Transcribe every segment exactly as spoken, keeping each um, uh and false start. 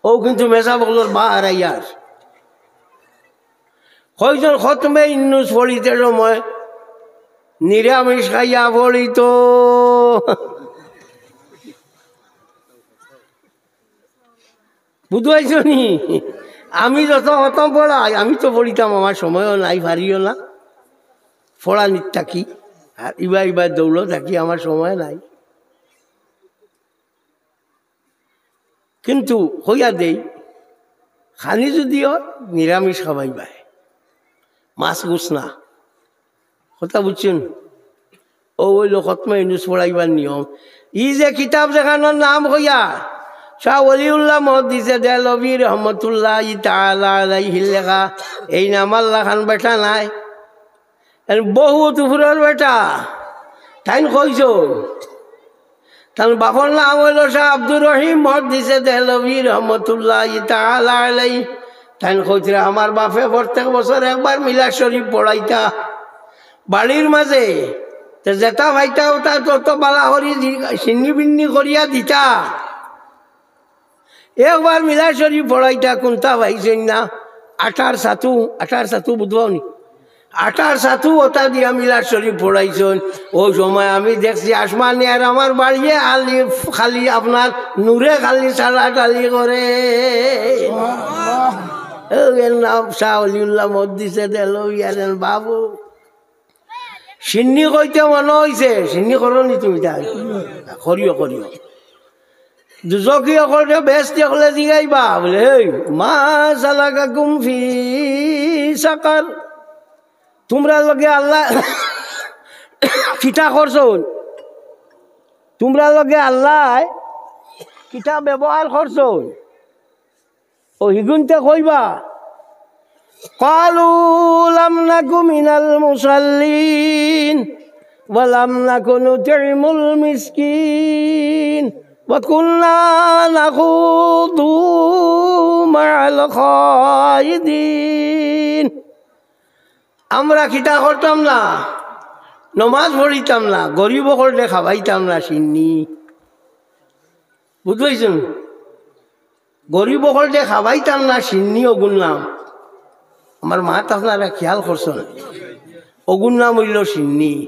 ও কিন্তু মেসাব অকলর বা হারাইয়ার। কয়জন খতমে ইউনুস পড়িতে সময় নিরামিষ খাইয়া পড়িত? বুঝাইছো নি? আমি যত খতম পড়াই, আমি তো পড়িতাম, আমার সময়ও নাই, পারিও না। পড়ানিত থাকি, আর ইবা ইবা দৌড়ো থাকি, আমার সময় নাই। কিন্তু কইয়া দেই, খানি যদিও নিরামিষ খাবাইবায়, মাছ গুছ না। কথা বুঝছইন? ও অইলো খতমে ইউনুস পড়াইবার নিয়ম। ই যে কিতাব যেখানোর নাম কইয়া, শাহ ওলিউল্লাহ মুহাদ্দিসে দেহলভী রহমতুল্লাহি তাআলা আলাইহির লেখা, এইন আমার লাখান বেটা নায়, এন বহুত উপরর বেটা। তাইন কইছইন, তান বাপর নাম অইলো শাহ আব্দুর রহিম মুহাদ্দিসে দেহলভী রহমতুল্লাহি তাআলা আলাইহি। তাইন কইতরা, আমার বাপে প্রত্যেক বছর একবার মিলাদ শরীফ পড়াইতা বাড়ির মাঝে। তে যেটা পাইতা ওটা তত বালা করি দি-, সিন্নি বিন্নি করিয়া দিতা। একবার মিলাদ শরীফ পড়াইতা, কুন্তা পাইছইন না। আটার ছাতু, আটার ছাতু বুঝবাও নি? আটার ছাতু ওটা দিয়া মিলাদ শরীফ পড়াইছইন। ওই সময় আমি দেখছি আসমানে আর আমার বাড়িয়ে আলিফ খালি আপনার নূরে খালি টালাটালি করে। ও, এর নাম শাহ অলিউল্লাহ মুহাদ্দিসে দেহলভী আর এন বাবু। সিন্নি কইতে মনো অইছে, সিন্নি করো নি তুমি তাই? করিও, করিও। দুজখি অকলরে বেহেস্তি অকলে জিগাইবা, বুলে, "এই, মা সালাকাকুম ফি সাকার?" তুমরার লগে আল্লায় কিতা করছইন? তুমরার লগে আল্লায় কিতা ব্যবহার করছইন? ও হিগুনতে কইবা, "قالوا لم نك من المصلين ولم نك نطعم المسكين وكنا نخوض مع الخائضين।" আমরা কিতা করতাম না, নমাজ পড়িতাম না, গরিব অকলরে খাবাইতাম না সিন্নি। বুঝবাইছইন? গরিব অকলরে খাবাইতাম না সিন্নি অগুর নাম। আমার মাত আপনারা খেয়াল করছইন? অগুর নাম অইলো সিন্নি।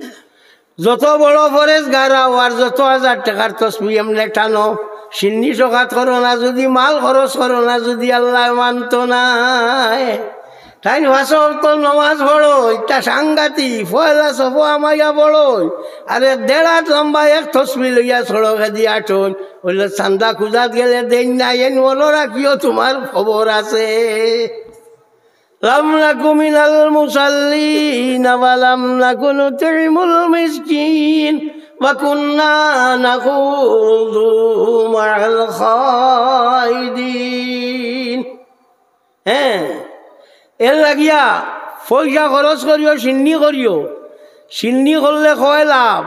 যত বড় ফরেজগার অও আর যত হাজার টেকার তসবি এমনে টানো, সিন্নি সকাত করো না যুদি, মাল খরচ করো না যুদি, আল্লায় মানতো নায়। তাইন পাঁচ ওয়াক্ত নমাজ পড়ইন, ইটা সাংঘাতিক, পয়লা সফো হামাইয়া পড়ইন, আর এক দেড় হাত লম্বা এক তসবি লইয়া সড়কেদি আটইন, অইলে চান্দা খুজাত গেলে দেইন না, এন মনো রাখিও তুমার খবর আছে। لم نك من المصلين ولم نك نطعم المسكين وكنا نخوض مع الخائضين। হ্যাঁ, এর লাগিয়া পয়সা খরচ করিও, সিন্নি করিও, সিন্নি করলে কয় লাভ।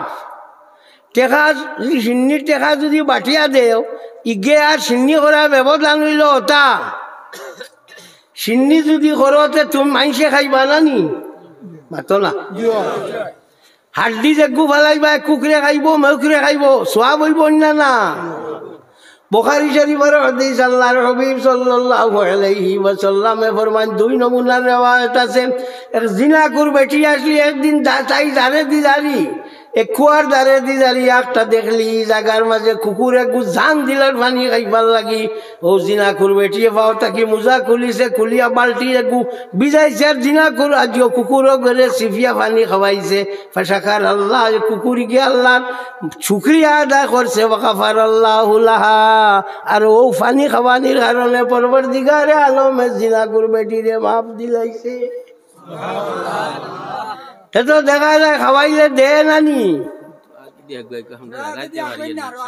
টেকা, সিন্নির টেকা যুদি বাটিয়া দেও, ইগে আর সিন্নি করার ব্যবধান অইলো অটা। সিন্নি যুদি করো, তে তুমি মাইনষে খাইবা না নি? মাতো না। হাড্ডি যেগু ফালাইবা, এক কুকুরে খাইবো, মেকুরে খাইবো, সওয়াব অইবো না, না? বুখারী শরীফর হাদিস, আল্লাহর হাবিব সাল্লাল্লাহু আলাইহি ওয়াসাল্লামে ফরমাইন, দুই নমুনার রেওয়ায়েত আছে। এক জিনাকুর বেটি আছলি, একদিন দা-, তাই দারেদি দারি, এক কুয়ার দারেদি দারি, একটা দেখলি জাগার মাঝে কুকুরে গু জান দিলার পানি খাইবার লাগি। ও জিনাকুর বেটিয়ে পাও থাকি মুজা খুলিছে, খুলিয়া বালতি এগু ভিজাইছে, আর জিনাকুর আজিও কুকুরও গেলে সিফিয়া পানি খাওয়াইছে। ফাশাকার আল্লাহ, এ কুকুর গিয়া আল্লাহর শুকরিয়া আদায় করছে, ওয়া গাফারাল্লাহু লাহা, আর ও পানি খাওয়ানির কারণে পরওয়ারদিগারে আলমে জিনাকুর বেটিরে মাফ দিলাইছে। তে তো দেখা যায় খাওয়াইলে দে না নি।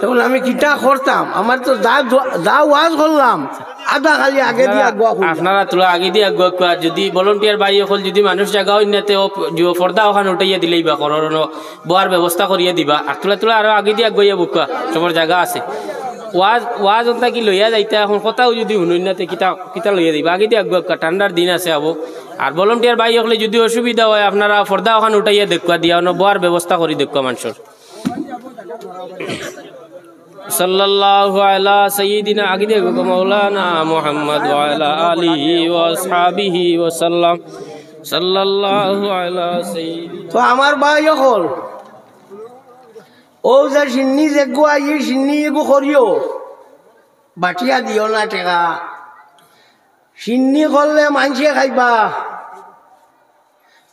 এখন আমি কিতা করতাম? আমার তো যা দোয়া-, যা ওয়াজ করলাম, আধা খালি আগে দিয়া আগুয়া কইলাম। আপনারা তুলা আগে দিয়া আগুয়া কইয়া, যদি volunteer ভাই অকল যদি মানুষ জাগা অইন না, তে ও প-, যে পর্দা ওখান উঠাইয়া দিলেই বা করোর, বওয়ার ব্যবস্থা করিয়া দিবা। আর তুলা তুলা আরো আগে দিয়া আগুয়া বুকা, সবর জাগা আছে। ওয়াজ, ওয়াজ অন্তা কি লইয়া যাইতা, এখন কথাও যদি হুনইন না, তে কিতা, কিতা লইয়া দিবা? আগে দিয়া আগুয়া, ঠান্ডার দিন আছে আবো। আর volunteer ভাই অকলে যদি অসুবিধা অয়, আপনারা পর্দা ওখান উঠাইয়া দেখুয়া দিয়া, অনো বওয়ার ব্যবস্থা করি দেখুয়া মানুষর। সাল্লাল্লাহু আলা সাইয়্যিদিনা, আগে দিয়ে গো, মাওলানা মুহাম্মদ ওয়া আলা আলিহি ওয়া আসহাবিহি ওয়া সাল্লাম। সাল্লাল্লাহু আলা সাইয়্যিদিনা। তো আমার ভাই অকল, ও যে শিন্নি যেগু আই, শিন্নি এগু করিও, বাটিয়া দিও না টেকা। শিন্নি করলে মানষে খাইবা।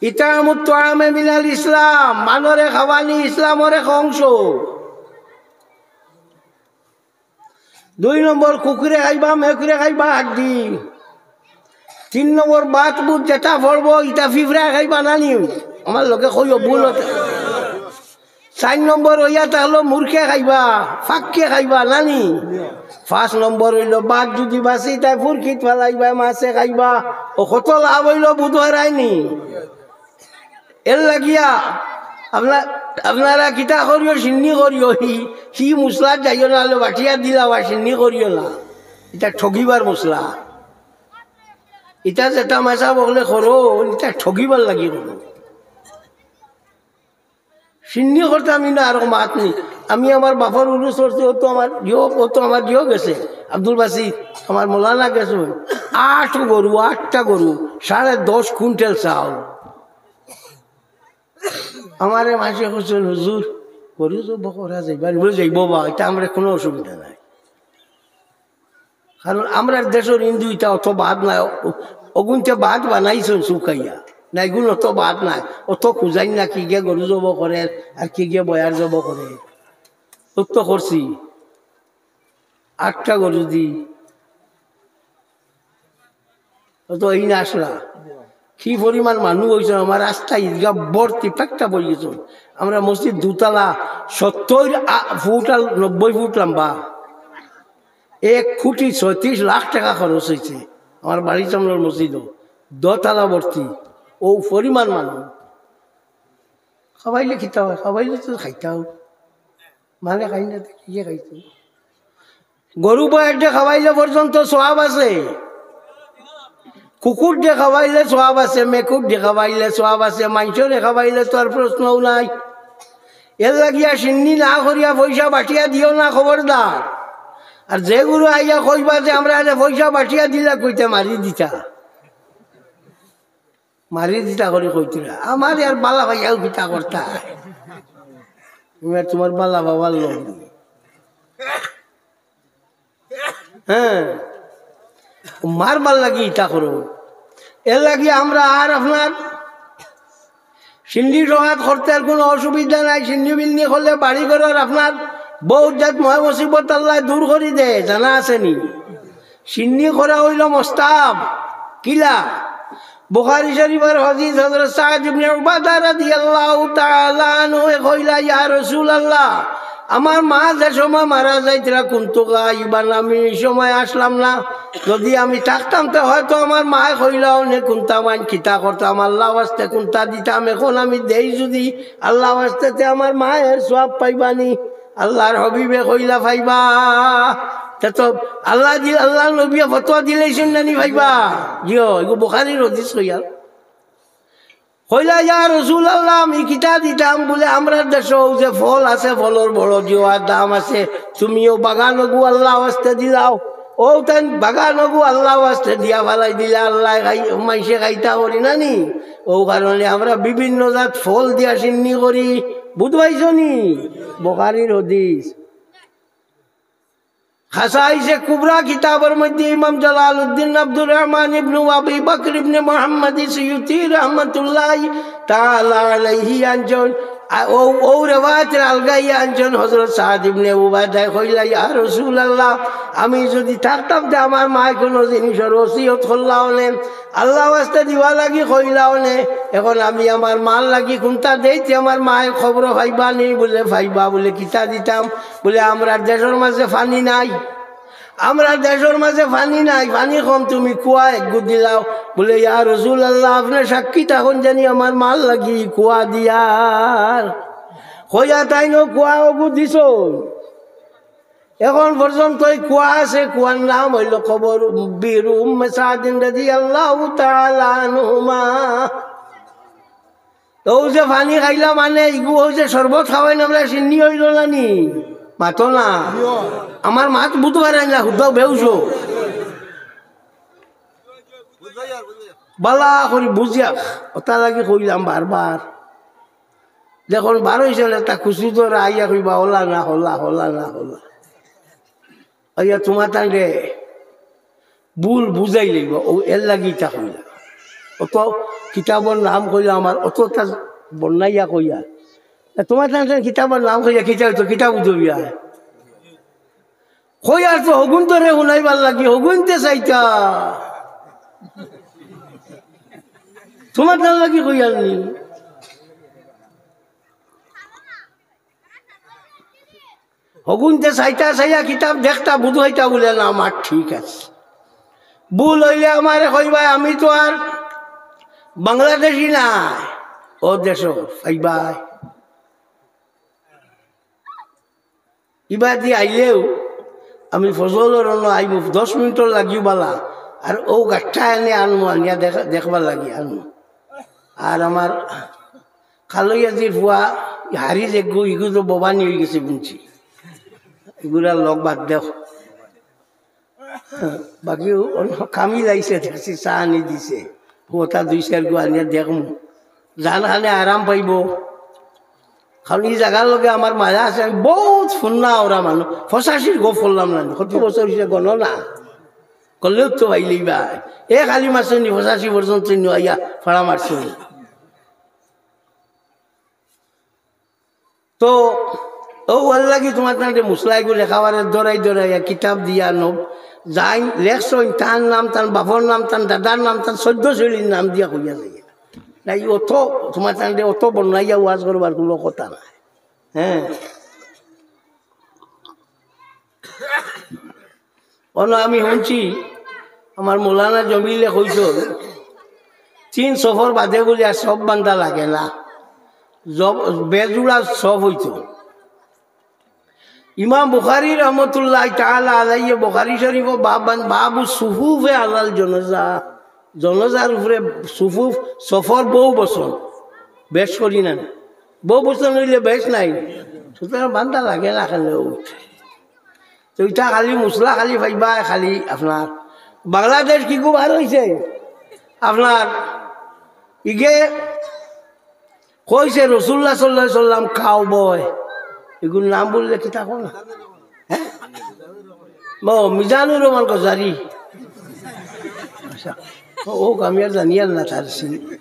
ইতামুত তাআমে মিনাল ইসলাম, মানষরে খাওয়ানি ইসলামর এক অংশ। দুই নম্বর কুকুরে খাইবা, মেকুরে খাইবা হাড্ডি। তিন নম্বর বাত বুত যেটা পড়বো, ইটা ফিফড়ায় খাইবা নানি? আমার লগে কইও, ভুল অইতে। চাইর নম্বর অইয়া থাকলো মুরগে খাইবা, ফাক্কে খাইবা নানি? পাঁচ নম্বর অইলো বাঘ যুদি বাচে, তাই ফুরকিত ফালাইবা, মাছে খাইবা। ও কত লাভ অইলো বুধ হারায়নি। এর লাগিয়া আপনা-, আপনারা কিতা করিও, শিন্নি করিও, হি, হি মুসলাত যাইও না, হলে বাটিয়া দিলা বা শিন্নি করিও না। ইটা ঠগিবার মুসলা। ইটা যেটা মেসা বকলে করো, ইটা ঠগিবার লাগি করো। শিন্নি করতে আমি না আর মাত নেই। আমি আমার বাপর উরুস করছি, ও তো আমার জিও, ও তো আমার জিও গেছে, আব্দুল বাসিত, আমার মৌলানা গেছে, আট গরু, আটটা গরু, সাড়ে দশ কুইন্টাল চাউল। আমারে মানষে কইছইন, "হুজুর, গরু জব করা যাইবা নি?" বলে, "যাইবো বা, ইটা আমরা কোনো অসুবিধা নাই।" কারণ আমরার দেশর হিন্দু ইতা অত বাদ নাই, অ-, অগুনতে বাদ বানাইছইন শুকাইয়া। না, এগুন অত বাদ নাই, অত খুঁজাইন না কি গিয়া গরু জব করে আর কি গিয়া বয়ার জব করে। অত করছি, আটটা গরু দি, অত এই না আসলা। কি পরিমাণ মানুষ অইছে, আমার রাস্তা ইদগা ভর্তি, পেটটা ভরি গেছে। আমরা মসজিদ দুতলা, সত্তর আ-, ফুট আর নব্বই ফুট লম্বা। এক কোটি ছয়ত্রিশ লাখ টেকা খরচ অইছে আমার বাড়ির সামনর মসজিদো, দোতলা ভর্তি, ও পরিমাণ মানুষ। খাবাইলে কিতা অয়? খাবাইলে তো খাইতাও, মানে খাই না, কিয়ে খাইতো? গরু বয়াররে খাবাইলে পর্যন্ত সওয়াব আছে, কুকুররে খাবাইলে সওয়াব আছে, মেকুররে খাবাইলে সওয়াব আছে, মানষরে খাবাইলে তো আর প্রশ্নও নাই। এর লাগিয়া শিন্নি না করিয়া পয়সা বাটিয়া দিও না, খবরদার। আর যেগুরে আইয়া কইবা যে আমরা এনে পয়সা বাটিয়া দিলা, কইতে মারি দিতা, মারি দিতা করি কইতরা। আমার আর বালা ভাইয়াও কিতা করতা, তুমি আর তোমার বালা বাবার লোক। হ্যাঁ, মারবার লাগি ইতা করো। এর লাগি আমরা আর আপনার শিন্নি সওগাত করতে আর কোনো অসুবিধা নাই। শিন্নি বিন্নি করলে বাড়ি ঘরর আপনার বউত জাত মহা মুসিবত আল্লায় দূর করি দেয়, জানা আছে নি? শিন্নি করা অইলো মুস্তাহাব। কিলা? বুখারী শরীফর হাদিস, হযরত সাদ ইবনে উবাদা রাদিয়াল্লাহু তাআলা আনহু কইলা, "ইয়া রাসূলুল্লাহ, আমার মা যে সময় মারা যাইতরা, কুনতু গায়িবান, আমি ই সময় আসলাম না। যদি আমি থাকতাম, তে হয়তো আমার মায় কইলা অনে কুনতা মাইন কিতা করতাম, আল্লাহ ওয়াস্তে কুনতা দিতাম। এখন আমি দেই যদি আল্লাহ ওয়াস্তে, তে আমার মায় এর সওয়াব পাইবানি।" আল্লাহর হাবিবে কইলা, "পাইবা।" তে তো আল্লাহ দি-, আল্লাহর নবীয়ে ফতোয়া দিলাইছইন না নি, পাইবা? জিও, এগু বুখারীর হাদিস কইয়া। কইলা, "ইয়া রাসূলুল্লাহ, আমি কিতা দিতাম?" বুলে, "আমরার দেশো অউ যে ফল আছে, ফলর বড় জিওয়ার দাম আছে, তুমিও বাগান অগু আল্লাহ ওয়াস্তে দিলাও, অউ তাইন বাগান অগু আল্লাহ ওয়াস্তে দিয়া ফালাই দিলা, আল্লাহ খাই, মাইনষে খাইতা করি না নি? অউ কারণে আমরা বিভিন্ন জাত ফল দিয়া শিন্নি করি।" বুঝ পাইছো নি? বুখারীর হাদিস। খাসাইসে কুবরা কিতাবর মধ্যে ইমাম জালালউদ্দিন আব্দুর রহমান ইবনু আবি বকর ইবনে মুহাম্মদ সুয়ুতি রহমতুল্লাহি তাআলা আলাইহি আনছইন, আ, অউ, অউ রেওয়ায়েতর আলগাইয়া আনছইন, হযরত সাদ ইবনে উবাদায় কইলা, "ইয়া রাসূলুল্লাহ, আমি যদি থাকতাম, তে আমার মায় কুনু জিনিসর ওসিয়ত করলা অনে, আল্লাহ ওয়াস্তে দিবা লাগি কইলা অনে, এখন আমি আমার মার লাগি কুনতা দেই, তে আমার মায় খবর পাইবা নি?" বুলে, "পাইবা।" বুলে, "কিতা দিতাম?" বুলে, "আমরার দেশর মাঝে পানি নাই, আমরার দেশর মাঝে পানি নাই, পানি কম, তুমি কুয়া এগু দিলাও।" বুলে, "ইয়া রাসূলুল্লাহ, আপনে সাক্ষী থাকইন জানি আমার মার লাগি কুয়া দিয়ার।" কইয়া তাইন অউ কুয়া অগু দিছইন। এখন পর্যন্ত অউ কুয়া আছে, কুয়ার নাম অইলো কবর বিরু উম্মে সাদিন রাদিয়াল্লাহু তাআলা আনহুমা। তো অউ যে পানি খাইলা মানে, ইগু অউ যে শরবত খাওয়াইন আমরা, শিন্নি অইলো না নি? মাতো না। আমার মাত বুঝবার আইন না, হুদাও বেউসো। বালা করি বুঝিয়া, ওটা লাগি কইলাম বারবার। দেখুন, বারো হইছে না, তা খুশি তো আইয়া কইবা, "হলা না, হলা, হলা না, হলা।" আইয়া তোমার তাইলে ভুল বুঝাই লইব, ও এর লাগি ইটা কইলা। অত কিতাবর নাম কইলা আমার, অতটা বর্ণাইয়া কইয়া। তা তোমার তাইলে কিতাবর নাম কইয়া, কিতাব তো কিতাব উঠবিয়া। কইয়ার তো হগুন্তরে হুনাইবার লাগি, হগুনতে চাইতা। তোমার তার লাগি কইয়ার নি। হগুনতে চাইতা চাইয়া কিতাব দেখতা বুঝাইতা বলে না, আমার ঠিক আছে। ভুল হইলে আমারে কইবায়, আমি তো আর বাংলাদেশি না, ও দেশ পাইবায়। ইবাদি আইলেও আমি ফজলর অনো আইব, দশ মিনিটর লাগিও বালা, আর ও গাঠটা এনে আনমু, আনিয়া দেখ-, দেখবার লাগি আনমু। আর আমার খালইয়াজির ফুয়া হারি যেগু, ইগু তো ববানি হয়ে গেছে বুঝছি, এগুলার লগ বাদ দেও। বাকি অন্য কামিল আইছে, দেখছি চা আনি দিছে, ওটা দুই চার গু আনিয়া দেখমু, জান খানে আরাম পাইব। কারণ এই জায়গার লগে আমার মায়া আছে, আমি বহুত ফুন্না ওরা মানুষ, পঁচাশির গপ করলাম না, কত বছর হইছে গণনা করলেও তো পাইলেই বা। এ খালি মাসে নি পঁচাশি পর্যন্ত নি আইয়া ফাড়া মারছে নি। তো ও আল্লাহ কি তোমার তাহলে মুসলাইগু লেখাবারে দৌড়াই দৌড়াইয়া কিতাব দিয়া নব যাই লেখছইন, তার নাম, তার বাপর নাম, তার দাদার নাম, তার চোদ্দ শৈলীর নাম দিয়া কইয়া যাইয়া। নাই, অত তোমার তাহলে অত বর্ণাইয়া ওয়াজ করবার কোনো কথা নাই। হ্যাঁ, অনো আমি শুনছি, আমার মৌলানা জমিলে কইছইন, তিন সফর বাদে বুলে আর সব বান্দা লাগে না, জব-, বেজুড়া সব হইতো। ইমাম বুখারী রহমতুল্লাহ তাআলা আলাইহি বুখারী শরীফ বাবান বাবু সুফুফে আলাল জনাজা, জনাজার উপরে সুফুফ সফর বহু বছর, বেশ করি না, বহু বছর হইলে বেশ নাই, সুতরাং বান্দা লাগে না খেলে। তো ইটা খালি মুসলা খালি পাইবা, খালি আপনার বাংলাদেশ কি খুব আর হইছে আপনার ইগে কইছে রসুল্লাহ সাল্লাল্লাহু আলাইহি সাল্লাম কাউ বয়, এগুর নাম বললে কি তা না? হ্যাঁ, ও মিজানুর রহমান গজারি, আচ্ছা, ও আমি আর জানি আর না তার সিন।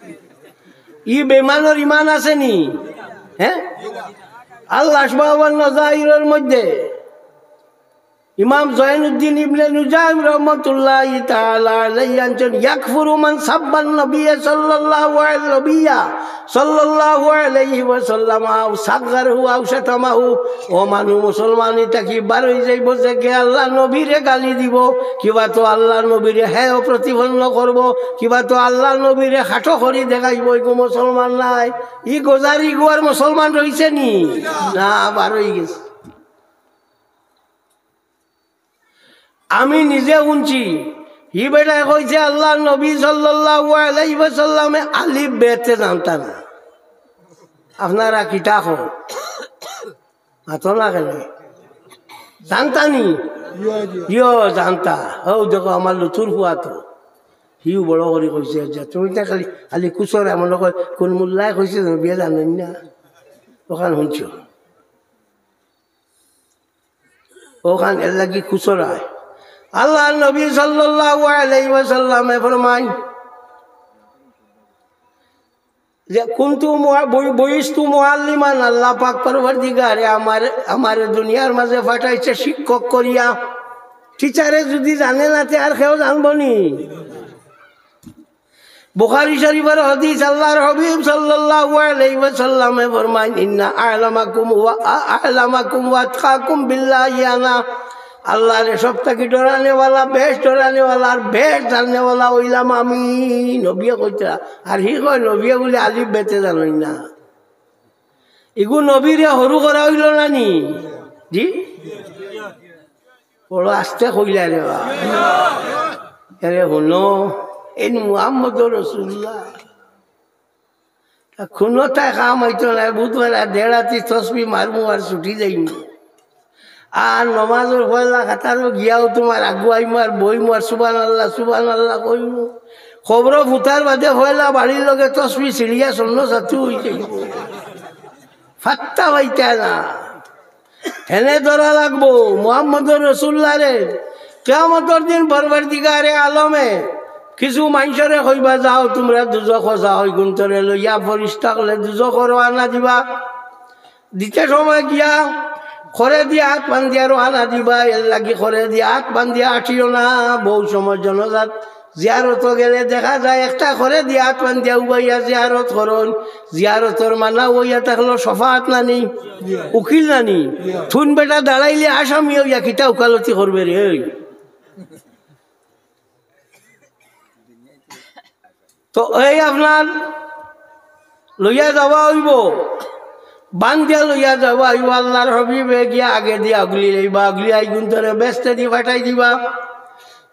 ই বেমানর ইমান আছে নি? হ্যাঁ, আল আশবাহ ওয়ান নাজাইরর মধ্যে ইমাম জয়নুদ্দিন ইবনে নুজাইম রহমতুল্লাহি তাআলা আলাইহি আনছেন, "ইয়াকফুরু মান সাব্বান নবিয়্যা সাল্লাল্লাহু আলাইহি, নবিয়্যা সাল্লাল্লাহু আলাইহি ওয়াসাল্লাম আও সাগগারহু আও শাতামাহু।" ও মানু মুসলমানি থাকি বারই যাইব যে কে আল্লাহ নবীরে গালি দিব, কিবা তো আল্লাহ নবীরে হেয় প্রতিপন্ন করব, কিবা তো আল্লাহ নবীরে খাটো করি দেখাইব, ইগু মুসলমান নাই। ই গজারি গুয়ার মুসলমান রইছে নি? না, বারই গেছে। আমি নিজে শুনছি, হি বেটায় কইছে আল্লাহর নবী সাল্লাল্লাহু আলাইহি ওয়াসাল্লামে আলিফ বেতে জানতা না। আপনারা কিতা কও? মাতো না কেনে? জানতা নি? ইয়ো, জানতা। ও দেখো, আমার লুতুর ফুয়া তো। হিউ বড় করি কইছে যে, তুমি তো খালি, খালি কুসরে মনে কয়, কোন মোল্লায় কইছে, নবীয়ে জানইন না। ওখান শুনছো। ওখান এর লাগি কুসরায়। আল্লাহর নবী সাল্লাল্লাহু আলাইহি ওয়াসাল্লামে ফরমাইন যে, "কুনতু মুআ-, বু-, বুইস্তু মুআল্লিমান", আল্লাহ পাক পরওয়ারদিগারে আমার, আমার দুনিয়ার মাঝে পাঠাইছে শিক্ষক করিয়া। টিচারে যদি জানে না, তে আর কেউ জানবো নি? বুখারী শরীফের হাদিস, আল্লাহর হাবিব সাল্লাল্লাহু আলাইহি ওয়াসাল্লামে ফরমাইন, "ইন্না আ'লামাকুম ওয়া আ-, আ'লামাকুম ওয়া আতকাকুম বিল্লাহি আনা।" আল্লাহরে সব থাকি ডরানেওয়ালা, বেশ ডরানেওয়ালা, আর বেশ জাননেওয়ালা অইলাম আমি। নবিয়ে কইতা, আর হি কয়, নবিয়ে বুলে আলিফ বেতে জানইন না। ইগু নবীরে হুরু করা অইলো না নি? জি? বড় আস্তে কইলা রে বা। আরে হুনো, এই মুহাম্মদুর রাসূলুল্লাহ। তা কুনটায় কাম অইতো না, বুধবার আর দেড় আতি তসবি মারমু আর ছুটি যাইমু। আর নমাজর পয়লা কাতারো গিয়াও তুমার আগুয়াইমু আর বইমু আর সুবহানাল্লাহ, সুবহানাল্লাহ কইমু। কবরো ফুতার বাদে পয়লা বাড়ির লগে তসবি ছিড়িয়া স্বর্ণ ছাতু অইযাইবো। ফাত্তা পাইতা না। হেনে ধরা লাগবো মুহাম্মদুর রাসূলুল্লাহরে। কিয়ামতর দিন পরওয়ারদিগারে আলমে কিছু মানষরে কইবা, "যাও তুমরা দুজখো যাও, ইগুন্তরে লইয়া ফিরিস্তা অকলে দুজখো রওয়ানা দিবা।" দিতে সময় গিয়া খরে দিয়া আত বান্ধিয়া রওয়ানা দিবা, এর লাগি খরে দিয়া আত বান্ধিয়া আটিও না। বউ সময় জনাজাত জিয়ারতো গেলে দেখা যায় একটা খরে দিয়া আত বান্ধিয়া উবাইয়া জিয়ারত করইন। জিয়ারতর মানা অইয়া থাকলো শফাআত নানি, উকিল নানি। থুন বেটা দাঁড়াইলে আসামি অইয়া কিতা উকালতি করবে রে? তো এই আপনার লইয়া যাওয়া অইবো, বান্ধিয়া লইয়া যাওয়া অইবো। আল্লাহর হাবিবে গিয়া আগেদি আগলি লইবা, আগলি ইগুন্তরে বেহেস্তেদি পাঠাই দিবা।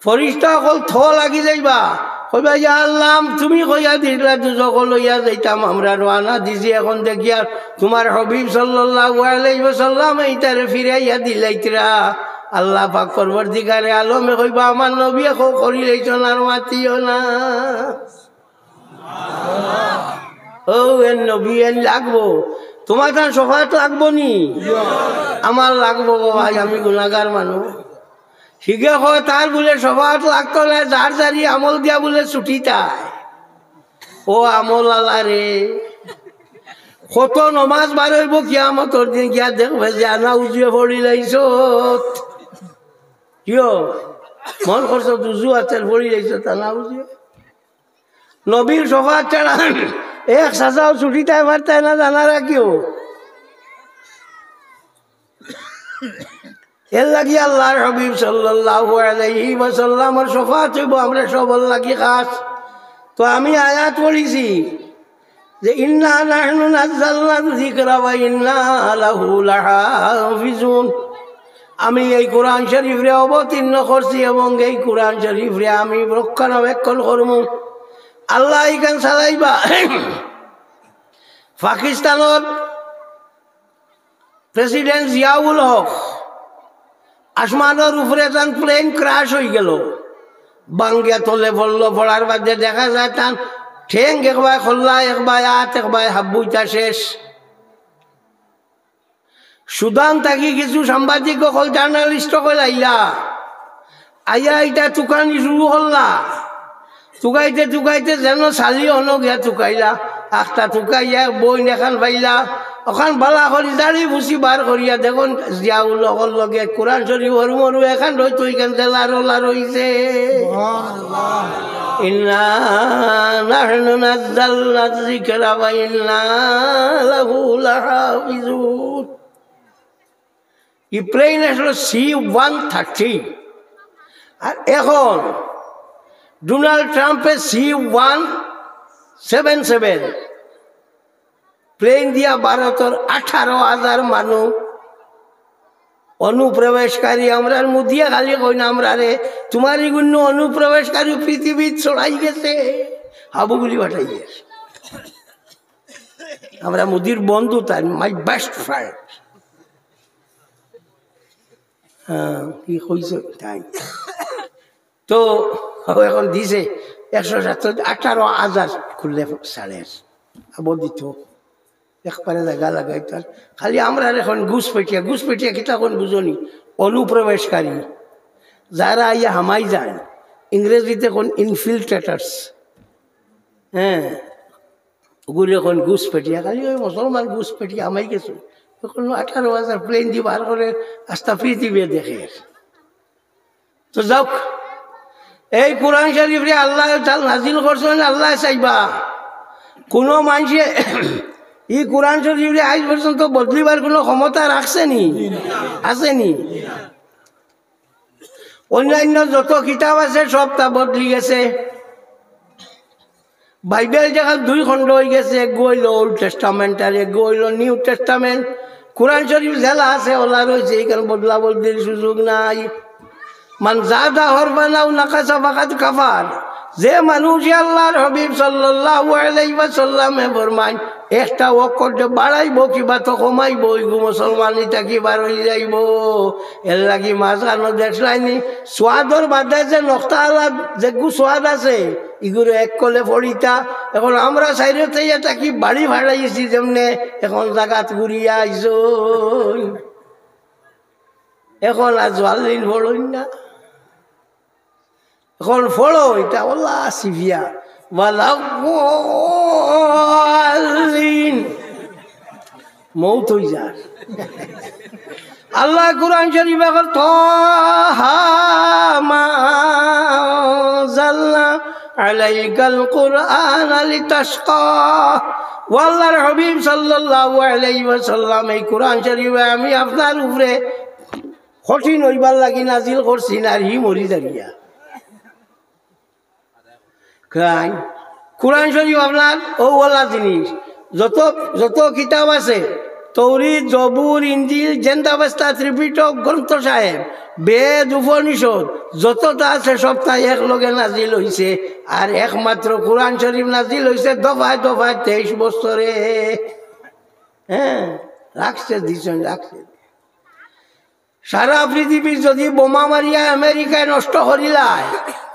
ফিরিস্তা অকল থ লাগি যাইবা, কইবা, "ইয়া আল্লাহ, তুমি কইয়া দিলা দুজখো লইয়া যাইতাম, আমরা রওয়ানা দিছি, এখন দেখিয়ার তুমার হাবিব সাল্লাল্লাহু আলাইহি ওয়াসাল্লাম ইতারে ফিরাইয়া দিলাইতরা।" আল্লাহ পাক পরওয়ারদিগারে আলমে কইবা, "আমার নবী এখন করিলাইছইন, আর মাতিও না।" ও এর নবী এর লাগবো, তুমার তান শফাআত লাগবো নি? আমার লাগবো গো ভাই, আমি গুনাহগার মানুষ। হিগে কয় তার বুলে শফাআত লাগতো নায়, যার যারি আমল দিয়া বুলে ছুটিতায়। ও আমল আলা রে, কত নমাজ বার অইবো কিয়ামতর দিন গিয়া দেখবে যে আনা উজুয়ে পড়িলাইছত। কিয়? মন করছো উজু আতের পড়িলাইছত আনা উজুয়ে। নবীর শফাআত ছাড়া এক সাজাও ছুটিতায় পারতায় না, জানা রাখিও। এর লাগি আল্লাহর হাবিব সাল্লাল্লাহু আলাইহি ওয়াসাল্লামর শফাআত অইবো আমরা সবর লাগি খাস। তো আমি আয়াত পড়ছি যে, "ইন্না নাহনু নাজ্জালনা যিকরা ওয়া ইন্না লাহু লাহাফিজুন।" আমি এই কোরআন শরীফরে অবতীর্ণ করছি এবং এই কোরআন শরীফরে আমি রক্ষণাবেক্ষণ করমু। আল্লাহ ইখান চালাইবা। পাকিস্তানর প্রেসিডেন্ট জিয়াউল হক, আসমানর উপরে তান প্লেন ক্র্যাশ অইগেলো, ভাঙ্গিয়া তলে পড়লো, পড়ার বাদে দেখা যায় তান ঠেং একবায় খল্লা, একবায় আত, একবায় হাব্বুইতা শেষ। সুদান থাকি কিছু সাংবাদিক অকল, জার্নালিস্ট অকল আইলা, আইয়া ইটা তুকানি শুরু করলা। তুকাইতে তুকাইতে যেন চালি অনো গিয়া তুকাইলা। আখতা তুকাইয়া এক বইন এখান পাইলা, অখান বালা করি জাড়ি ফুছি বার করিয়া দেখইন জিয়াউল হকর লগে কোরআন শরীফ হরু মরু এখান রইতো ইখান দেলা রলা রইছে। ইন্না নাহনু নাজ্জালনা যিকরা ওয়া ইন্না লাহু লাহাফিজুন। ই প্লেন আসলো সি ওয়ান থার্টি, আর এখন ডোনাল্ড ট্রাম্পে C one seven seven plane দিয়া ভারতর আঠারো হাজার মানুষ অনুপ্রবেশকারী। আমরার মুদিয়ে খালি কইন আমরারে, তুমার ইগুইন অনুপ্রবেশকারী পৃথিবীত ছড়াই গেছে, হাবুগুলি পাঠাই গেছে। আমরা মুদির বন্ধু, তাই মাই বেস্ট ফ্রেন্ড। হ্যাঁ, কি কইছে তাই? তো এখন দিছে একশো সাত, আঠারো হাজার খুললে ছাড়ের, আবার দিত, একবারে জাগা লাগাইতো। আর খালি আমরার এখন ঘুষপেটিয়া, ঘুষপেটিয়া কিতা কোন বুঝনি, অনুপ্রবেশকারী, যারা আইয়া হামাই যায়, ইংরেজিতে কোন ইনফিল্ট্রেটার্স, হ্যাঁ, ওগুলি এখন ঘুষপেটিয়া, খালি ওই মুসলমান ঘুষপেটিয়া হামাই গেছে। এখন আঠারো হাজার প্লেন দি বার করে আস্তা পৃথিবী দেখে। তো যাউক, এই কোরআন শরীফরে আল্লাহ তাআলা নাজিল করছইন, আল্লাহ চাইবা। কোনো মানষে ই কোরআন শরীফরে আইজ পর্যন্ত বদলিবার কোনো ক্ষমতা রাখছে নি? আছে নি? অন্যান্য যত কিতাব আছে সবতা বদলি গেছে। বাইবেল যেখান দুই খণ্ড অই গেছে, এগু অইলো ওল্ড টেস্টামেন্ট আর এগু অইলো নিউ টেস্টামেন্ট। কোরআন শরীফ যেলা আছে ওলা রইছে, ইখান বদলা বদলির সুযোগ নাই। মান জাদা হরফান আও নাকাসা ফাকাদ কাফার। যে মানুষে আল্লাহর হাবিব সাল্লাল্লাহু আলাইহি ওয়াসাল্লামে ফরমাইন, একটা অক্ষররে বাড়াইবো কিবা তো কমাইবো, ইগু মুসলমানি থাকি বার অই যাইবো। এর লাগি মাঝখানো দেখলাইনি, সোয়াদর বাদে যে নক্তা আলা যেগু সোয়াদ আছে, ইগুরে এক কলে পড়িতা। এখন আমরা সাইরে থাকি বাড়ি ফাড়াইছি যেমনে, এখন জাগাত ঘুরিয়া আইছো। এখন আর জোয়াল্লিন পড়ইন না। এখন পড়ো, ইটা ওলা সিফিয়া। ওয়ালাদ্দাল্লিন। মউত অই যার। আল্লায় কুরআন শরীফো কইন, "তাহা মা আনজালনা আলাইকাল কুরআনা লিতাশকা।" ও আল্লাহর হাবিব সাল্লাল্লাহু আলাইহি ওয়াসাল্লাম, এই কুরআন শরীফে আমি আপনার উপরে কঠিন অইবার লাগি নাজিল করছি না, আর হি মরি যাইরা। কারণ কুরআন শরীফ আপনার অউ ওলা জিনিস, যত, যত কিতাব আছে, তৌরিত, জবুর, ইঞ্জিল, জেন্দাবেস্তা, ত্রিপিটক, গ্রন্থ সাহেব, বেদ, উপনিষদ, যততা আছে সবতা এক লগে নাজিল অইছে। আর একমাত্র কুরআন শরীফ নাজিল অইছে দফায় দফায় তেইশ বছরে। হ্যাঁ, রাখছে, দিছইন, রাখছে। সারা পৃথিবীর যদি বোমা মারিয়া আমেরিকায় নষ্ট করিলায়,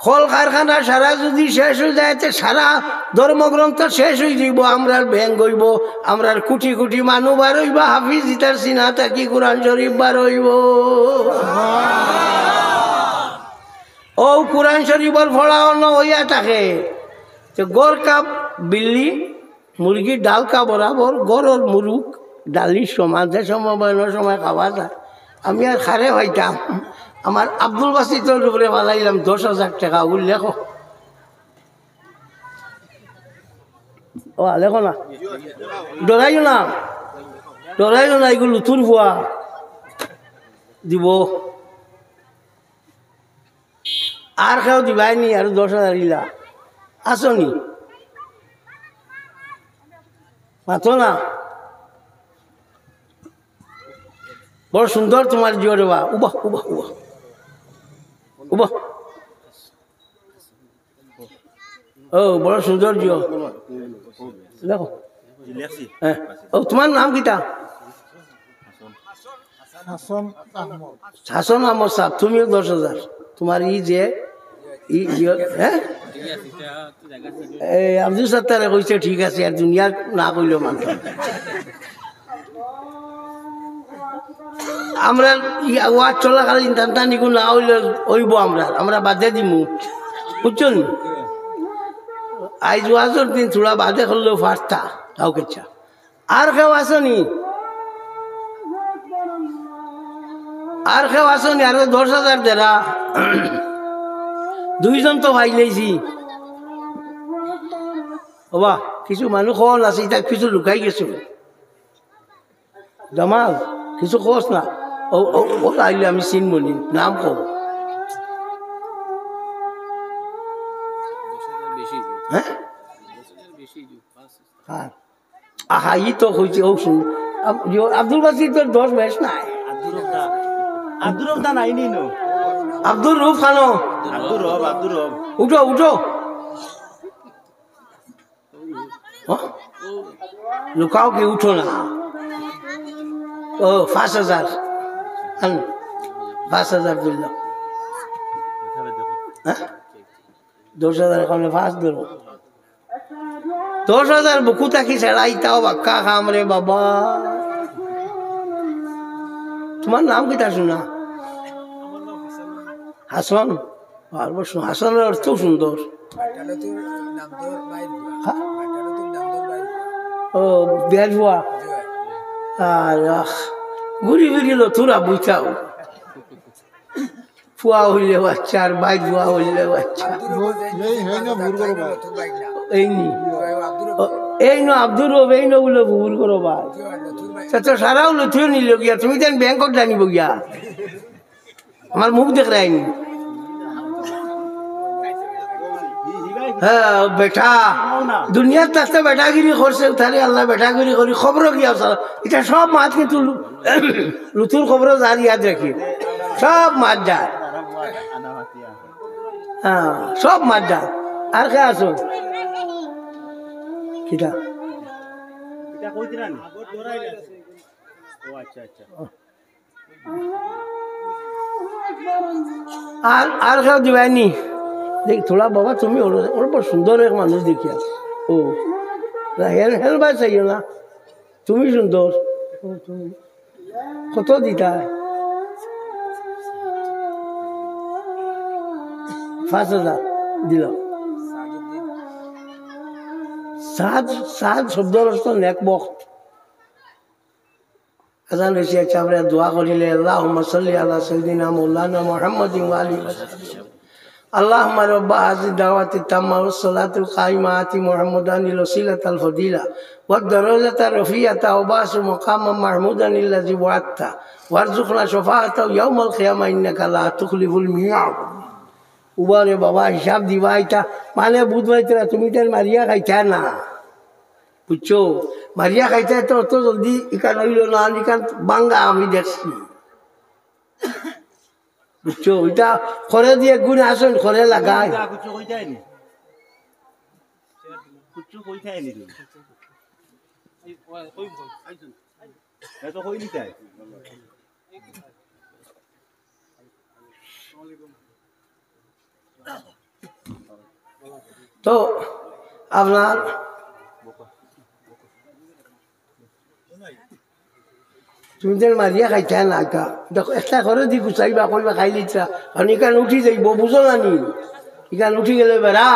কল কারখানা সারা যদি শেষ অই যায়, তে সারা ধর্মগ্রন্থ শেষ অই যাইবো, আমরার ব্যাংক অইবো, আমরার কোটি কোটি মানুষ বার অইবা, হাফিজ ইতার সিনা থাকি কুরআন শরীফ বার অইবো। অউ কুরআন শরীফর ফড়া অনো অইয়া থাকে, তে ঘর কা বিল্লি মুরগির ডাল কা বরাবর, ঘরর মুরুগ ডালির সমান, যে সময় বয়ন সময় খাওয়া যায়। আমি আর খারে পাইতাম, আমার আব্দুল বাসিতর উপরে ফালাইলাম দশ হাজার টেকা, উল্লেখ। ও, লেখো না, ডরাইও না, ডরাইও না, ইগু লুতুর ফুয়া দিবো। আর কেউ দিবায় নি, আরো দশ হাজার ইলা। আছো নি? মাতো না। বড় সুন্দর তুমার জিও রে বা। উবা, উবা, উবা। উবা। ও, বড় সুন্দর জিও। দেখো। হ্যাঁ। ও, তুমার নাম কিতা? হাসান আহমদ। হাসান আহমদ সাব, তুমিও দশ হাজার। তুমার ই যে, ই, ই, হ্যাঁ? এই আব্দুল সত্তারে কইছে ঠিক আছে, আর দুনিয়ার না কইলেও মানতাম। আমরা ই ওয়াজ চলাকালীন টানটানিগু না অইলে অইবো আমরা, আমরা বাদে দিমু, বুঝছো নি? আইজ ওয়াজর দিন থুড়া বাদে করলেও পারতা, তাও কিচ্ছা। আর কেউ আছো নি? আর কেউ আছো নি? আরো দশ হাজার দেরা। দুইজন তো পাইলাইছি। ওবা, কিছু মানুষ কম আছে, ইতা কিছু লুকাই গেছে। জামাল, কিছু কস না। ও, ও, ও আইলে আমি চিনবো নি, নাম কব। হ্যাঁ? হ্যাঁ। আহা, ই তো কইছে, ও শুন। আব-, ইয়ো, আব্দুল বাসিত তোর দশ বেশ নাই। আব্দুর রব দা। আব্দুর রব দা নাই নি নো? আব্দুর রব খানো। আব্দুর রব, আব্দুর রব। উঠো, উঠো। হ্যাঁ? লুকাও কি, উঠো না। ও, পাঁচ হাজার। আন, পাঁচ হাজার দিল। হ্যাঁ? দশ হাজার এখন পাঁচ ধরো। দশ হাজার বুকু থাকি ছেড়াইতাও বাক্কা কাম রে বাবা। তোমার নাম কিতা শুনা? হাসন। আর বস, হাসনের অর্থ সুন্দর। হ্যাঁ? ও, বেলফুয়া। আর, আহ, ঘুরি ফিরি লতুরা বুঝাও। ফুয়া অইলে বাচ্চা, আর বাইর ফুয়া অইলে বাচ্চা। এই নি। ও, এই নো আব্দুর রব, এই নো বলে ভুল করো ভাই। তা তো সারাও লুথিও নিল গিয়া, তুমি দেন ব্যাংকত জানিব গিয়া। আমার মুখ দেখ রায়নি। হ্যাঁ, বেটা। দুনিয়ার থাকতে বেটাগিরি করছে, তাহলে আল্লাহ বেটাগিরি করি, খবরও গিয়া সারা। এটা সব মাত কিন্তু লু-, লুথুর খবরও যার ইয়াদ রাখি। সব মাত যায়। হ্যাঁ, সব মাত যায়। আর কে আছো? কিতা? কইতে না নি? ও আচ্ছা, আচ্ছা। আর, আর কেউ দিবায়নি? দেখ, থুড়া বাবা, তুমি ওর, ওর বড় সুন্দর এক মানুষ দেখিয়া। ও, না, হেল, হেল ভাই চাইও না। তুমি সুন্দর। ও, তুমি। কত দিতা? পাঁচ হাজার দিল। সাদ, সাদ শব্দর অর্থ নেক বখত। আজান অইছে, আচ্ছা, আমরা দোয়া করিলে, আল্লাহুম্মা সাল্লি আলা সাইয়্যিদিনা মাওলানা মুহাম্মাদিন ওয়া আলিহি ওয়া সাহবিহি। আল্লাহুম্মা রাব্বা হাযিহিদ দাওয়াতিত তাম্মা ওয়াস সালাতিল কাইমা আতি মুহাম্মাদানিল ওয়াসিলাতাল ফাদিলা ওয়াদ দারাজাতার রাফিআতা ওয়া বাসু মাকামান মাহমুদানিল্লাযী ওয়াআদতা ওয়ারযুকনা শাফাআতাহু ইয়াওমাল কিয়ামা ইন্নাকা লা তুখলিফুল মিয়াদ। উবারে বাবা, হিসাব দিবা ইতা, মানে বুঝবায় তারা, তুমি তার মারিয়া খাইতা না। বুঝছো? মারিয়া খাইতে তো অত জলদি ইখান অইল না, ইখান ভাঙ্গা আমি দেখছি। বুঝছো? ইটা করে দিয়ে গুণ আসুন, করে লাগায়। কুচ্ছু কইতায় নি? কুচ্ছু কইতায় নি তুমি? এ তো কই দিতায়। তো আপনার তুমি যেন মারিয়া খাইতায় না, ইটা দেখো, একটা করে দি গুছাইবা, কইবা খাইলিতা, কারণ ইখান উঠি যাইব, বুঝো না নি? ইখান উঠি গেলে বেড়া।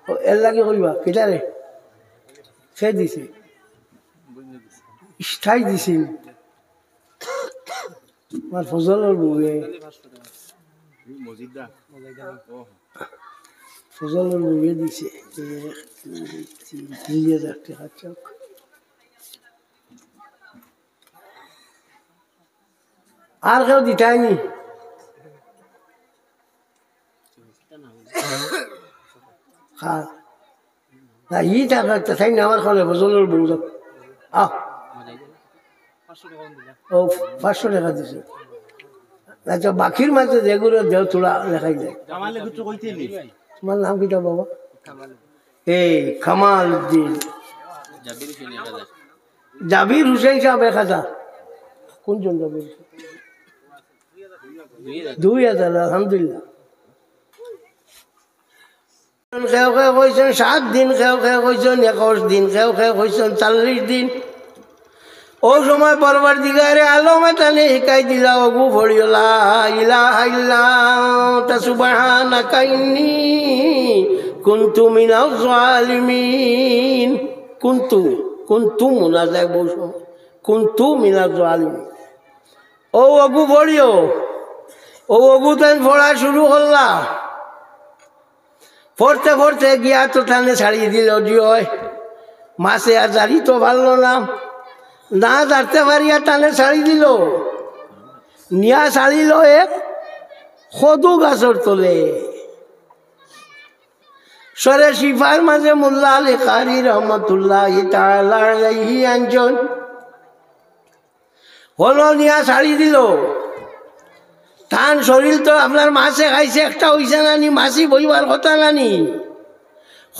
ও, এর লাগি কইবা, কিতা রে? সে দিছে। স্থায়ী দিছে। আমার ফজলর বউয়ে। ফজলর বউয়ে দিছে। এক, দুই, তিন, তিন হাজার টেকা চক। আর কেউ দিতায় নি? হ্যাঁ। না, ই টাকা তো তাই না, আমার কাছে ফজলর বউ যাক। আহ। ও, পাঁচশো টেকা দিছে। আচ্ছা, বাকির মাঝে যেগুলো দেও, থুড়া লেখাই দেয়। কামালে কিছু কইতে নি। তোমার নাম কিতা বাবা? এই কামাল উদ্দিন। জাবির হোসেন সাহেব এক হাজার। কোনজন জাবির হোসেন? দুই হাজার, আলহামদুলিল্লাহ। কেউ কেউ কইছেন সাত দিন, কেউ কেউ কইছেন একুশ দিন, কেউ কেউ কইছেন চল্লিশ দিন। ও সময় পরওয়ারদিগারে আলমে তানে হিকাই দিলা, অগু পড়িও লা ইলাহা ইল্লা আনতা সুবহানাকা ইন্নী কুনতু মিনাজ জালিমিন। কুনতু, কুনতু মুনা যায় বউ সময়। কুনতু মিনাজ জালিমিন। ও অগু পড়িও, ও অগু তাইন পড়া শুরু করলা। পড়তে পড়তে গিয়া তো তানে ছাড়ি দিল, জি অয়। মাছে আর জারি তো পারল না, না জারতে পারিয়া তানে ছাড়ি দিল। নিয়া ছাড়িল এক কদু গাছর তলে। সরে শিফার মাঝে মোল্লা আলী কারি রহমতুল্লাহি তাআলা আলাইহি আনছইন। হলো নিয়া ছাড়ি দিল। তান শরীর তো আপনার মাছে খাইছে, একটা অইছে না নি, মাছি বইবার কথা না নি।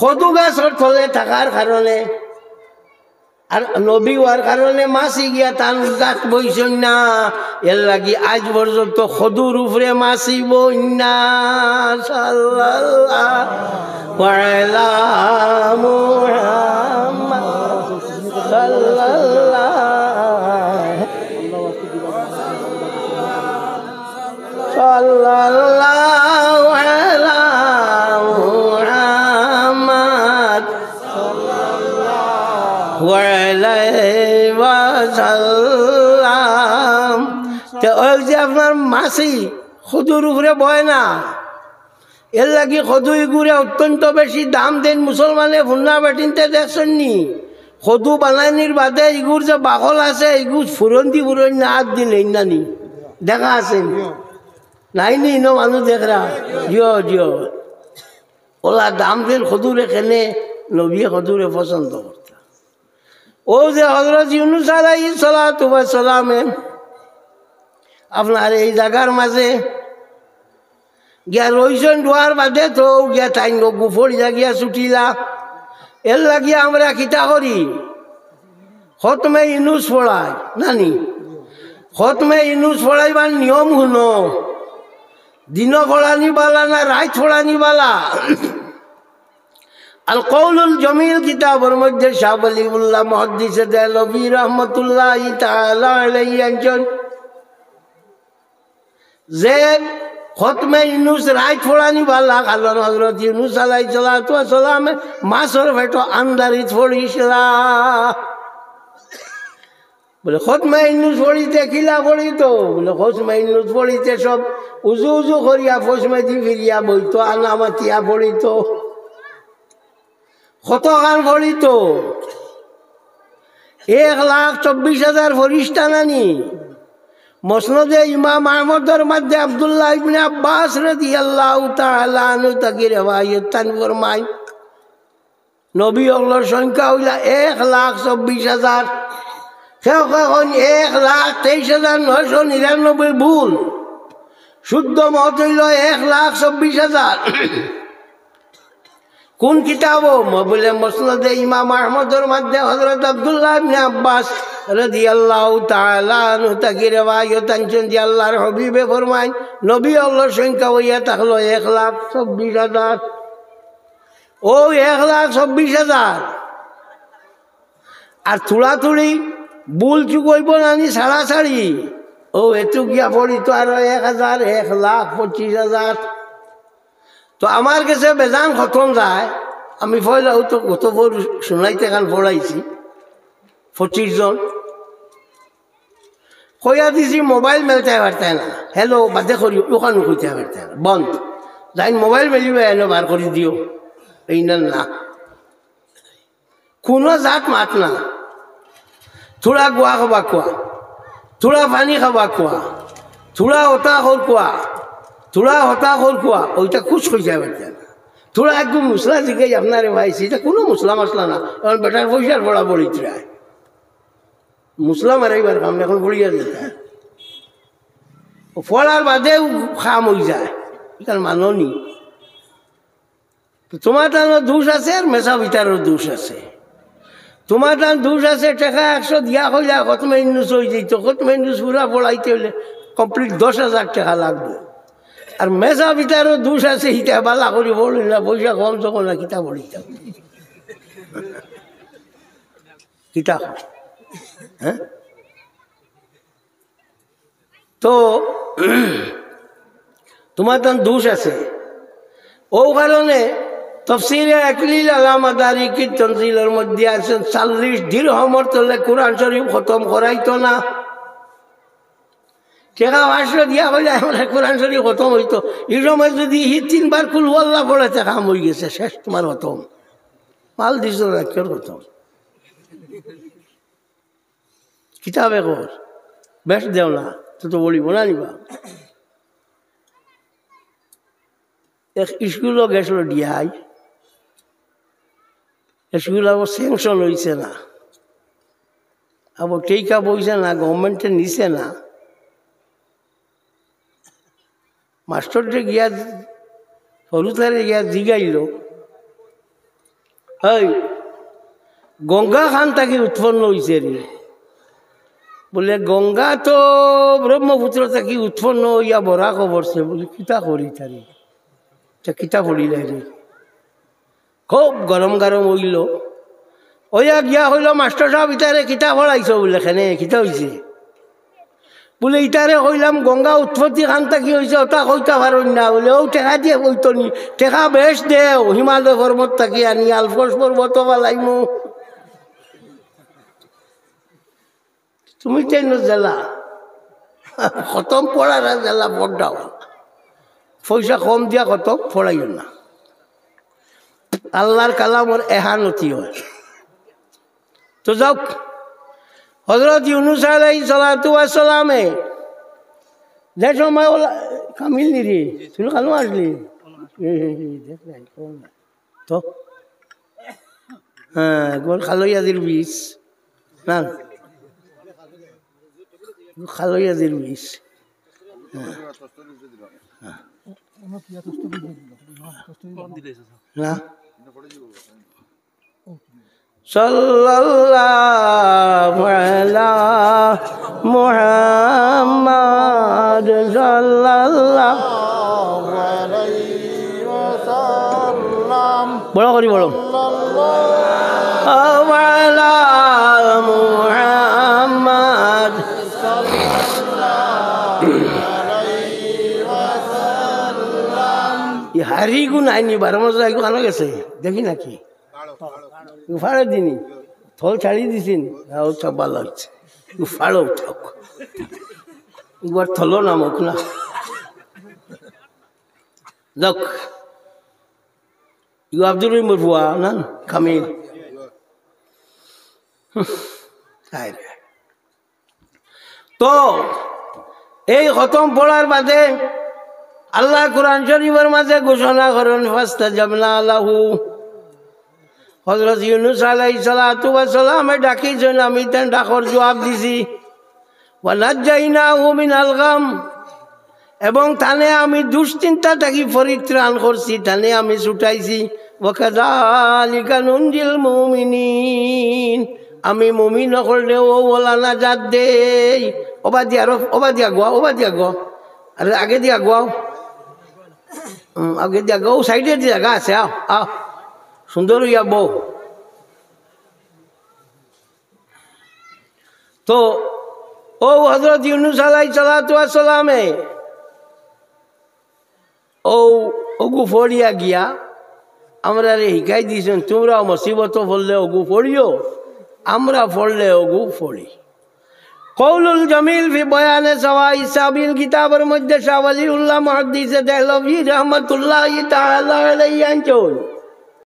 কদু গাছর তলে থাকার কারণে আর নবী অওয়ার কারণে মাছি গিয়া তান গাত বইছইন না। এর লাগি আইজ পর্যন্ত কদুর উপরে মাছি বইন না। সাল্লাল্লাহু আলা মুহাম্মাদ। সাল্লাল্লাহু, সাল্লাল্লাহু আলা মুহাম্মাদ ওয়া আলাইহি ওয়া সাল্লাম। তে অউ যে আপনার মাছি কদুর উপরে বয় না, এর লাগি কদু ইগুরে অত্যন্ত বেশি দাম দেইন মুসলমানে। ফুন্না বেটিন্তে দেখছইন নি? কদু বানাইনির বাদে ইগুর যে বাকল আছে, ইগু ফুরন্তি ফুরন না, আত দি নেইন না নি? দেখা আছে নি? নাই নি, ইনো মানুষ দেখরা? জিও, জিও। অলা দাম দেইন কদুরে কেনে, নবীয়ে কদুরে পছন্দ করতা। অউ যে হযরত ইউনুস আলাইহিস সালাতু ওয়াস সালামে আপনার এই জাগার মাঝে গিয়া রইছইন, রওয়ার বাদে তো গিয়া তাইন গু পড়িয়া গিয়া ছুটিলা। এর লাগি আমরা কিতা করি? খতমে ইউনুস পড়ায়, নানি? খতমে ইউনুস পড়াইবার নিয়ম হুনো। দিনো পড়ানি বালা না রাইত পড়ানি বালা? আল কওলুল জমিল কিতাবর মধ্যে শাহ ওয়ালিউল্লাহ মুহাদ্দিসে দেহলভী রহমতুল্লাহি তাআলা আলাইহি আনছইন যে খতমে ইউনুস রাইত পড়ানি বালা, কারণ হযরত ইউনুস আলাইহিস সালাতু ওয়াস সালামে মাছর পেটো আন্দারিত পড়ছিলা। বুলে, "খতমে ইউনুস পড়িতে কিলা পড়িতো?" বুলে, "খতমে ইউনুস পড়িতে সব উজু উজু করিয়া ফসমেদি ফিরিয়া বইতো, আনা মাতিয়া পড়িতো।" কতখান পড়িতো? এক লাখ চব্বিশ হাজার ফিরিস্তা নানি? মসনদে ইমাম আহমদর মধ্যে আব্দুল্লাহ ইবনে আব্বাস রাদিয়াল্লাহু তাআলা আনহু থাকি রেওয়ায়ত, তাইন ফরমাইন, নবী অকলর সংখ্যা অইলা এক লাখ চব্বিশ হাজার। কেউ কেউ কইন এক লাখ তেইশ হাজার নয়শো নিরানব্বই, ভুল। শুদ্ধ মত অইলো এক লাখ চব্বিশ হাজার। কোন কিতাবো? ম-, বুলে, মুসনাদে ইমাম আহমদর মধ্যে হযরত আব্দুল্লাহ ইবনে আব্বাস রাদিয়াল্লাহু তাআলা আনহু থাকি রেওয়ায়ত আনছইন যে আল্লাহর হাবিবে ফরমাইন, নবী অকলর সংখ্যা অইয়া থাকলো এক লাখ চব্বিশ হাজার। অউ এক লাখ চব্বিশ হাজার। আর থুড়া থুড়ি ভুল চুক অইবো নানি ছাড়াছাড়ি। অউ এতু গিয়া পড়িতো আরো এক হাজার, এক লাখ পঁচিশ হাজার। তো আমার গেছে বেজান খতম যায়, আমি পয়লাউ তো গত বছর শুনাইতে খান পড়াইছি পঁচিশ জন। কইয়া দিছি মোবাইল মেলতে পারতে না, হ্যালো বাদে করি, অখানও কইতে পারতে না, বন্ধ। যাইন মোবাইল মেলিবা এনো বার করি দিও, এই না না। কুনু জাত মাত না। থুড়া গুয়া খাবা কুয়া, থুড়া পানি খাবা কুয়া, থুড়া হতা খর কুয়া, থুড়া হতা খর কুয়া, অউটা কুছ কইতে পারতে না। থুড়া একটু মুসলা জিগাই আপনারে পাইছি, ইটা কুনু মুসলা মাসলা না, অখন বেটার পয়সার পড়া পড়িতরায়। মুসলা মারাইবার কাম অখন পড়িয়া দিতা। অউ পড়ার বাদেউ কাম অই যায়, ইটার মাননি। তো তুমার তানও দোষ আছে আর মেসাব ইতারও দোষ আছে। তুমার তান দোষ আছে, টেকা একশো দিয়া কইলা খতমে ইউনুস অই যাইতো, খতমে ইউনুস পুরা পড়াইতে অইলে complete দশ হাজার টেকা লাগবো। আর মেসাব ইতারও দোষ আছে, ইতা বালা করি পড়ইন না, পয়সা কম যখন না, কিতা পড়িতা? কিতা? হ্যাঁ? তো তুমার তান দোষ আছে। অউ কারণে তফসিরে আকলিল আলা মাদারিকিত তানজিলর মধ্যে আছে, চল্লিশ দিরহমর তলে কোরআন শরীফ খতম করাইতো না। টেকা পাঁচশো দিয়া কইলা, "আমার কোরআন শরীফ খতম অইতো।" ই সময় যুদি হি তিনবার কুল হু আল্লাহ পড়ে, তে কাম অই গেছে, শেষ তুমার খতম। মাল দিছো না, কিওর খতম? কিতাবে কর, বেশ দেও না, তো তো বলিব না নিবা। এক স্কুলো গেছিল ডিআই, স্কুল আবার sanction অইছে না, আবার take up অইছে না, গভর্নমেন্টে নিছে না। মাস্টররে গিয়া, হুরুতারে গিয়া জিগাইল, "এই, গঙ্গা খান থাকি উৎপন্ন অইছে রে?" বুলে, "গঙ্গা তো ব্রহ্মপুত্র থাকি উৎপন্ন অইয়া বরাকো পড়ছে।" বুলে, "কিতা করি তারে? তা কিতা পড়িলাই রে?" খুব গরম গরম অইল। অইয়া গিয়া কইল, "মাস্টর সাব, ইতারে কিতা পড়াইছো?" বুলে, "কেনে, কিতা অইছে?" বুলে, "ইতারে কইলাম গঙ্গা উৎপত্তি খান থাকি অইছে, অতা কইতা পারইন না।" বুলে, "অউ টেকা দিয়া কইতো নি, টেকা বেশ দেও, হিমালয় পর্বত থাকি আনি, আলপস পর্বত ফালাইমু।" তুমি তেন জেলা, খতম পড়ার জেলা পড়াও। পয়সা কম দিয়া খতম পড়াইও না। আল্লাহর কালামর এহানতি অয়। তো যাউক, হযরত ইউনুস আলাইহিস সালাতু ওয়াস সালামে যে সময় ওলা, কামিল নি রে, তুই কানো আসলি? এই, এই, এই, দেখ না, এই, কোন না। তো? হ্যাঁ, একবার খালইয়াদির বিষ। না। খালইয়াদির বিষ। হ্যাঁ। হ্যাঁ। না। সাল্লাল্লাহু আলা মুহাম্মাদ সাল্লাল্লাহু আলাইহি ওয়াসাল্লাম। বড় করি বলো। সাল্লাল্লাহু আলা মুহাম্মাদ। ই হাড়িগু নাইনি, বারো মাস আগে আনা গেছে, দেখি নাকি? ফাড়ে দিনি, থল ছাড়ি দিছিন। হ্যাঁ, ও তো ভালা অইছে। ফাড়ো উঠাউক। একবার থলো না মুখ না। যাউক। ইউ আব্দুর রহিমর ফুয়া না? কামিল। হায় রে। তো এই খতম পড়ার বাদে আল্লায় কুরআন শরীফর মাঝে ঘোষণা করইন, "ফাস্তাজাবনা লাহু।" হযরত ইউনুস আলাইহিস সালাতু ওয়াস সালামে ডাকিছইন, আমি তান ডাকর জুয়াব দিছি। "ওয়া নাজ্জাইনাহু মিনাল গাম", এবং তানে আমি দুশ্চিন্তা থাকি পরিত্রাণ করছি, তানে আমি ছুটাইছি। "ওয়া কাযালিকা নুনজিল মুমিনিন", আমি মুমিন অকলরে অউ অলা নাজাত দেই। ওবাদি আরো, ওবাদি আগুয়াও, ওবাদি আগুয়াও। আরে আগেদি আগুয়াও। হুম, আগেদি আগুয়াও, সাইডেদি জাগা আছে, আও, আও। সুন্দর অইয়া বও। তো অউ হযরত ইউনুস আলাইহিস সালাতু ওয়াস সালামে অউ অগু পড়িয়া গিয়া আমরারে হিকাই দিছইন, তুমরাও মুসিবতো পড়লে অগু পড়িও, আমরা পড়লে অগু পড়ি। কওলুল জামিল ফি বয়ানে সাওয়াইস সাবিল কিতাবর মধ্যে শাহ ওয়ালিউল্লাহ মুহাদ্দিসে দেহলভী রহমাতুল্লাহি তাআলা আলাইহি আনছইন।